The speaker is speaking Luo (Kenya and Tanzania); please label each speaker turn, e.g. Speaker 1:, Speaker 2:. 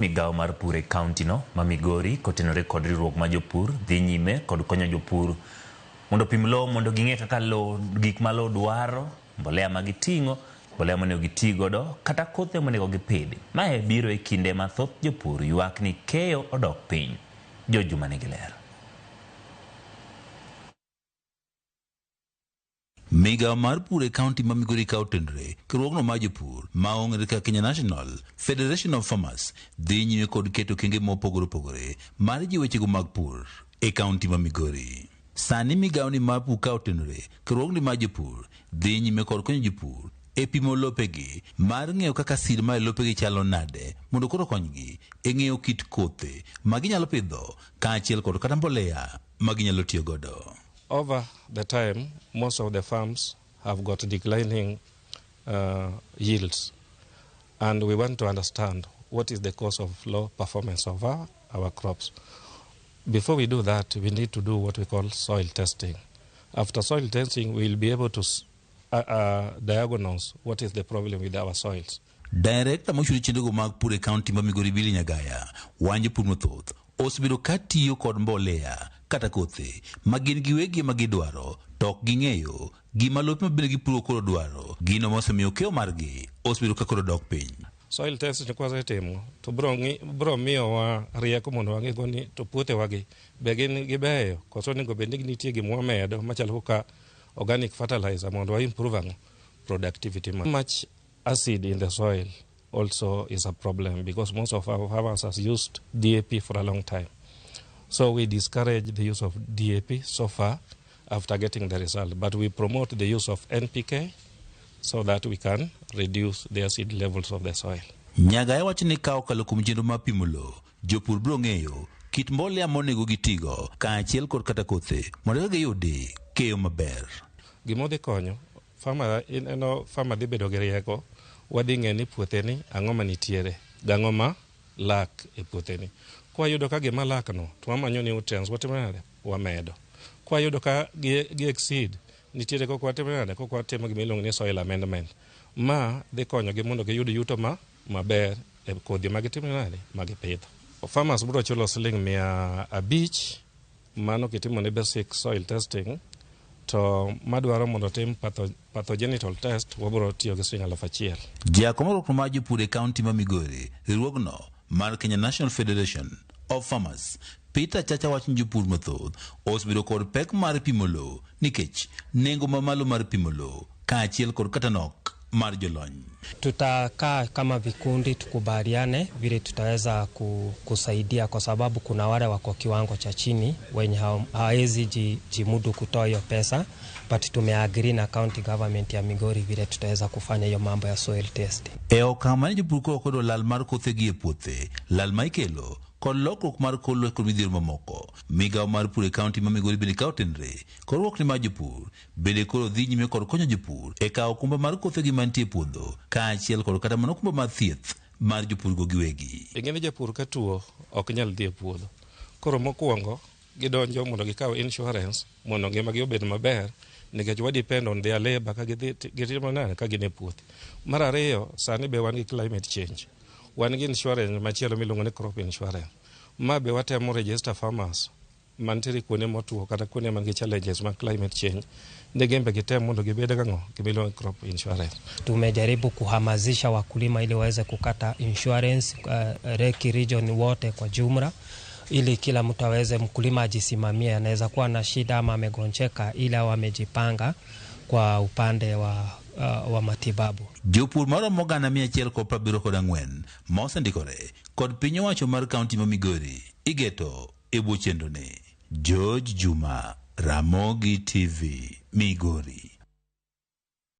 Speaker 1: Migawo mar pur e kaunti no ma Migori kotenore kod riwruok ma jopur dhi nyime kod konyo jopur mondo opim lowo mondo ging'e kaka lowo gik ma lowo dwaro, mbolea ma giting'o, mbolea monego gitii godo kata kothe monego gipidhi. Mae biro e kinde ma thoth jopur ywak ni keyo odok piny. George Juma nigi ler.
Speaker 2: Migawo mar pur e kaunti ma Migori ka otenore riwruogno mar jopur ma ong'ere kaka Kenya National Federation of Farmers dhi nyime kod keto okenge mopogore opogore mar jiwo wechego mag pur e kaunti ma Migori. Sani migawo ni mar pur ka otenore riwruogni mar jopur dhi nyime kod konyo jopur e pimo lopegi mar ng'eyo kaka sir mar lopegi chalo nade mondo koro okonygi e ng'eyo kit kothe ma ginyalo pidho kaachiel kod kata mbolea ma ginyalo tiyo godo.
Speaker 3: Over the time, most of the farms have got declining yields, and we want to understand what is the cause of low performance of our crops. Before we do that, we need to do what we call soil testing. After soil testing, we will be able to diagnose what is the problem with our soils.
Speaker 2: Director mochung' chenrogo mag pur e kaunti ma Migori Billy Nyagaya wacho jopur mathoth osebedo ka tiyo kod mbolea kata kothe ma gin giwegi ema gidwaro to ok ging'eyo gima lope ma bende gipuro koro dwaro gino mosemiyo keyo margi osebedo ka koro dok piny.
Speaker 3: Soil test ni kwasetimo to bro miyowa rieko mondo wang'e ni to puothewagi be gin gibeyo koso onego bed ni nitie gima wamedo machalo kaka organic fertilizer mondo wa improve ang'o productivity. Much acid in the soil also is a problem because most of our farmers has used DAP for a long time. So we discourage the use of DAP so far after getting the result, but we promote the use of NPK so that we can reduce the acid levels of the soil.
Speaker 2: Nyagaya wacho ni ka okalo kuom chenro mar pimo lowo, jopur biro ng'eyo kit mbolea monego gitigo kaachiel kod kata kothe mondo eka giyudi keyo maber.
Speaker 3: Gima odhi konyo farmer ineno farmer dhi bedo gi rieko wadhi ng'e ni puothe ni ang'o manitiere gang'o ma lak e puothe ni. Kwayudo ka gima lak no to wamanyo nutrients watimo nade wamedo. Kwayudo ka gi exceed nitiere kaka watimo nade kaka watimo gima iluongo ni soil amendment. Ma dhi konyogi mondo giyud yuto ma maber e kodhi ma gitimo nade ma gipidho. Farmers biro chulo siling 500 mano kitimo ne basic soil testing to madwaro mondo otim pathogenital test wabiro tiyo gi siling 1000.
Speaker 2: Jakom riwruok mar jopur e kaunti ma Migori, riwruogno mar Kenya National Federation of Farmers, Peter Chacha wacho ni jopur mathoth osebedo kod pek mar pimo lowo nikech nengo mamalo mar pimo lowo kaachiel kod kata nok mar jolony.
Speaker 4: Tutakaa kama vikundi tukubaliane vile tutaweza kusaidia, kwa sababu kuna wale wako kiwango cha chini wenye hawezi jimudu kutoa hiyo pesa, but tumeagree na county government ya Migori vile tutaweza kufanya hiyo mambo ya soil test.
Speaker 2: E okang' mane jopur koro koyudo lal mar kothegi e puothe, lal ma ikelo kod lokruok mar kor lwasi kod midhiero mamoko. Migawo mar pur e kaunti ma Migori bende ka otenre kod riwruok mar jopur bende koro dhi nyime kod konyo jopur e kawo okumba mar kothegi mantie e puodho kaachiel kod kata mana okumba mar thieth mar jopurgo giwegi.
Speaker 3: Ing'e ni japur ka tuo ok nyal dhi e puodho. Koro mokwongo gidonjo mondo gikaw insurance mondo ngimagi obed maber nikech wa depend on their labor ka gidhi gitimo nade ka gin e puothe. Mar ariyo sani be wan gi climate change. Wan gi insurance machielo miluongo ni crop insurance. Ma be watemo register farmers mantiere kuonde motuo kata kuonde man gi challenges mag climate change ni gin be gitem mondo gibed gang'o gimiluongo ni crop insurance.
Speaker 4: Tumejaribu kuhamasisha wakulima ili waweze kukata insurance Lake region wote kwa jumla, ili kila mtu aweze, mkulima ajisimamie, anaweza kuwa na shida ama amegonjeka, ili awe amejipanga kwa upande wa matibabu.
Speaker 2: Jopur maromo 174 ma osendikore kod piny owacho mar kaunti ma Migori igeto e bwo chenroni. George Juma, Ramogi TV, Migori.